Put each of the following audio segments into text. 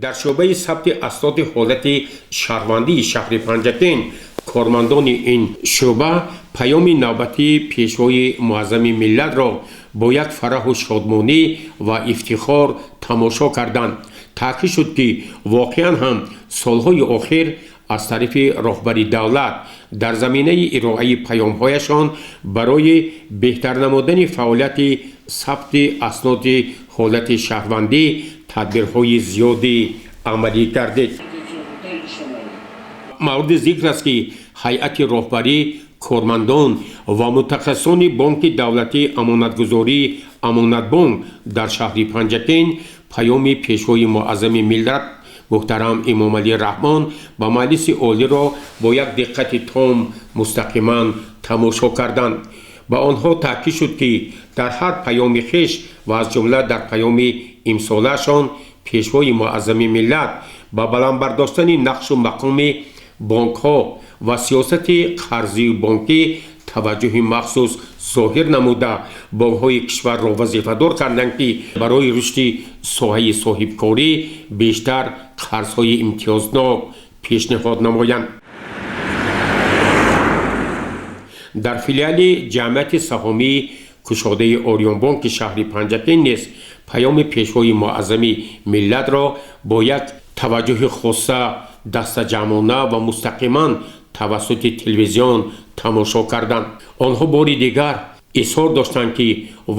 Дар шӯъбаи сабти асноди ҳолати шаҳрвандии шаҳри Панҷакент кормандони ин шӯъба паёми навбатии Пешвои муаззами миллатро бо як фараҳу шодмонӣ ва ифтихор тамошо карданд. Таъкид шуд, ки воқеан ҳам солҳои охир аз тарафи роҳбари давлат дар заминаи ироаи паёмҳояшон барои беҳтар намудани фаъолияти сабти асноди ҳолати шаҳрвандӣ тадбирҳои зиёде амалӣ гардид. Мавриди зикр аст, ки ҳайати роҳбарӣ, кормандон ва мутахассисони Бонки давлатии амонатгузории Амонатбонк дар шаҳри Панҷакент паёми Пешвои муаззами миллат муҳтарам Эмомалӣ Раҳмон ба Маҷлиси Олиро бо як диққати том мустақиман тамошо карданд. Ба онҳо таъкид шуд, ки дар ҳар паёми хеш ва аз ҷумла дар паёми имсолаашон Пешвои муаззами миллат ба баланд бардоштани нақшу мақоми бонкҳо ва сиёсати қарзию бонкӣ таваҷҷӯҳи махсус зоҳир намуда, бонкҳои кишварро вазифадор карданд, ки барои рушди соҳаи соҳибкорӣ бештар қарзҳои имтиёзнок пешниҳод намоянд. Дар филиали ҷамъияти саҳомии кушодаи Ориёнбонки шаҳри Панҷакент низ паёми Пешвои муаззами миллатро бо як таваҷҷӯҳи хоса дастаҷамъона ва мустақиман тавассути телевизион тамошо карданд. Онҳо бори дигар изҳор доштанд, ки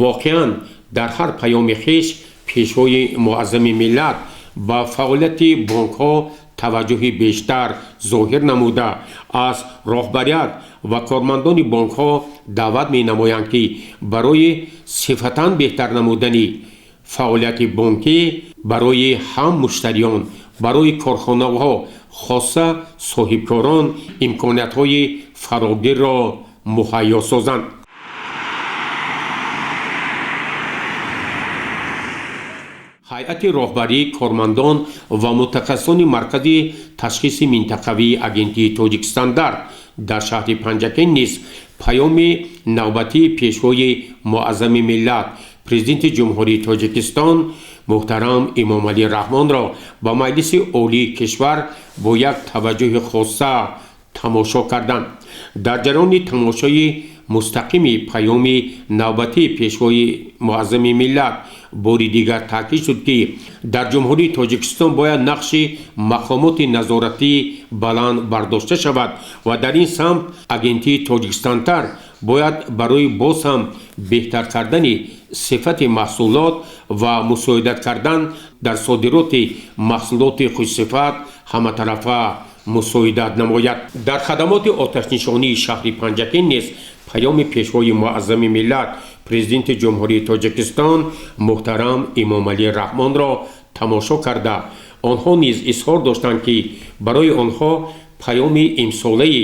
воқеан дар ҳар паёми хеш Пешвои муаззами миллат ба фаъолияти бонкҳо таваҷҷӯҳи бештар зоҳир намуда, аз роҳбарият ва кормандони бонкҳо даъват менамоянд, ки барои сифатан беҳтар намудани фаъолияти бонкӣ барои ҳам муштариён, барои корхонаҳо, хоса соҳибкорон имкониятҳои фарогирро муҳайё созанд. Ҳайати роҳбарӣ, кормандон ва мутахассисони Маркази ташхиси минтақавии Агентии Тоҷикстандарт дар шаҳри Панҷакент низ паёми навбатии Пешвои муаззами миллат, Президенти Ҷумҳурии Тоҷикистон муҳтарам Эмомалӣ Раҳмонро ба Маҷлиси Олии кишвар бо як таваҷҷӯҳи хоса тамошо карданд. Дар ҷараёни тамошои мустақими паёми навбатии Пешвои муаззами миллат бори дигар таъкид шуд, ки дар Ҷумҳурии Тоҷикистон бояд нақши мақомоти назоратӣ баланд бардошта шавад ва дар ин самт Агентии Тоҷикстандарт бояд барои боз ҳам беҳтар кардани сифати маҳсулот ва мусоидат кардан дар содироти маҳсулоти хушсифат ҳаматарафа мусоидат намояд. Дар хадамоти оташнишонии шаҳри Панҷакент низ паёми Пешвои муаззами миллат, Президенти Ҷумҳурии Тоҷикистон муҳтарам Эмомалӣ Раҳмонро тамошо карда, онҳо низ изҳор доштанд, ки барои онҳо паёми имсолаи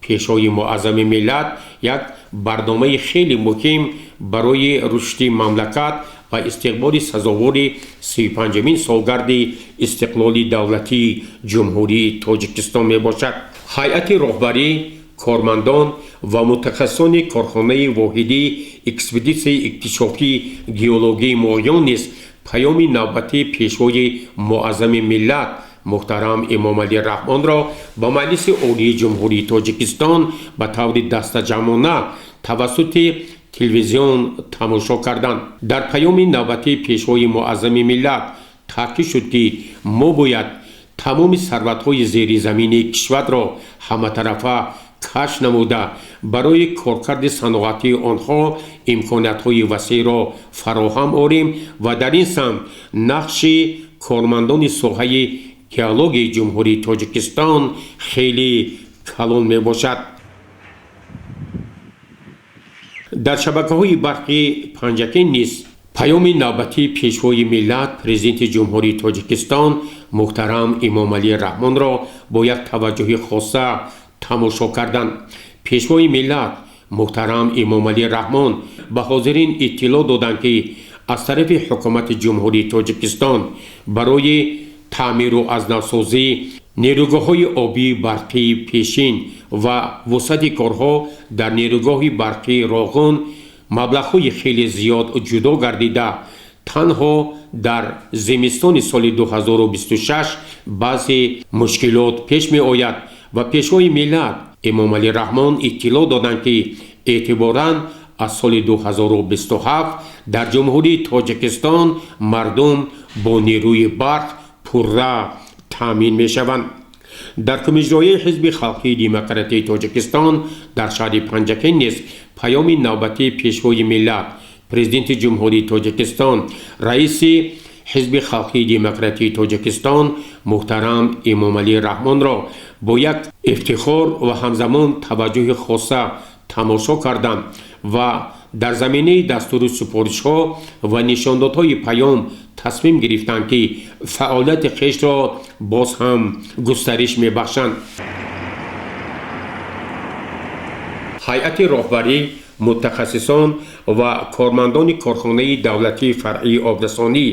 Пешвои муаззами миллат як барномаи хеле муҳим барои рушди мамлакат ва истиқболи сазовори 35-умин солгарди истиқлоли давлатии Ҷумҳурии Тоҷикистон мебошад. Ҳайати роҳбарӣ, кормандон ва мутахассисони корхонаи воҳидии экспедитсияи иктишофии геологии Моҳиён низ паёми навбатии Пешвои муаззами миллат муҳтарам Эмомалӣ Раҳмонро ба Маҷлиси Олии Ҷумҳурии Тоҷикистон ба таври дастаҷамъона тавассути телевизион тамошо карданд. Дар паёми навбатии Пешвои муаззами миллат таъкид шуд, ки мо бояд тамоми сарватҳои зеризаминии кишварро ҳаматарафа кашф намуда, барои коркарди саноатии онҳо имкониятҳои васеъро фароҳам орем ва дар ин самт нақши кормандони соҳаи геологияи Ҷумҳурии Тоҷикистон хеле калон мебошад. Дар шабакаҳои барқи Панҷакент низ паёми навбатии Пешвои миллат, Президенти Ҷумҳурии Тоҷикистон муҳтарам Эмомалӣ Раҳмонро бо як таваҷҷӯҳи хоса тамошо карданд. Пешвои миллат муҳтарам Эмомалӣ Раҳмон ба ҳозирин иттилоъ доданд, ки аз тарафи ҳукумати Ҷумҳурии Тоҷикистон барои таъмиру аз навсозии нерӯгоҳҳои обии барқии пешин ва вусъати корҳо дар нерӯгоҳи барқии Роғун маблағҳои хеле зиёд ҷудо гардида, Танҳо дар зимистони соли 2026 баъзе мушкилот пеш меояд ва Пешвои миллат Эмомалӣ Раҳмон иттилоъ доданд, ки эътиборан аз соли 2027 дар Ҷумҳурии Тоҷикистон мардум бо нерӯи барқ пурра таъмин мешаванд. Дар Кумиҷроии Ҳизби Халқии Демократии Тоҷикистон дар шаҳри Панҷакент низ паёми навбатии Пешвои миллат, Президенти Ҷумҳурии Тоҷикистон, раиси Ҳизби Халқии Демократии Тоҷикистон муҳтарам Эмомалӣ Раҳмонро бо як ифтихор ва ҳамзамон таваҷҷӯҳи хоса тамошо карданд ва дар заминаи дастуру супоришҳо ва нишондодҳои паём тасмим гирифтанд, ки фаъолияти хешро боз ҳам густариш мебахшанд. Ҳайати роҳбарӣ, мутахассисон ва кормандони корхонаи давлатии фаръии обрасонӣ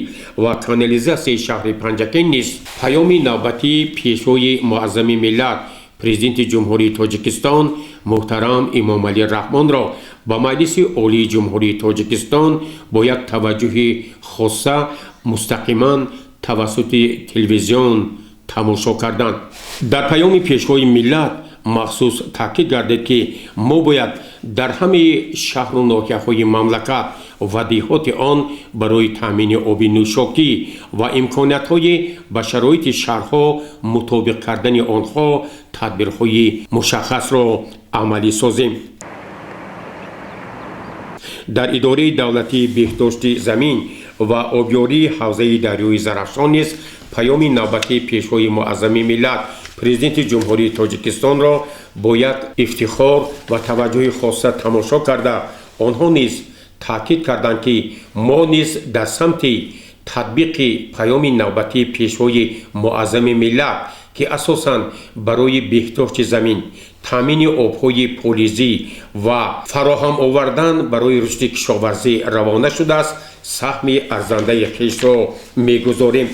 ва канализатсияи шаҳри Панҷакент низ паёми навбатии Пешвои муаззами миллат, Президенти Ҷумҳурии Тоҷикистон муҳтарам Эмомалӣ Раҳмонро ба Маҷлиси Олии Ҷумҳурии Тоҷикистон бо як таваҷҷӯҳи хоса мустақиман тавассути телевизион тамошо карданд. Дар паёми Пешвои миллат махсус таъкид гардид, ки мо бояд дар ҳамаи шаҳру ноҳияҳои мамлакат ва деҳоти он барои таъмини оби нӯшокӣ ва имкониятҳои ба шароити шаҳрҳо мутобиқ кардани онҳо тадбирҳои мушаххасро амалӣ созем. Дар Идораи давлатии беҳдошти замин ва обёрии ҳавзаи дарёи Зарафшон низ паёми навбатии Пешвои муаззами миллат, Президенти Ҷумҳурии Тоҷикистонро бо як ифтихор ва таваҷҷӯҳи хоса тамошо карда, онҳо низ таъкид карданд, ки мо низ дар самти татбиқи паёми навбатии Пешвои муаззами миллат, ки асосан барои беҳдошти замин, таъмини обҳои полизӣ ва фароҳам овардан барои рушди кишоварзӣ равона шудааст, саҳми арзандаи хешро мегузорем.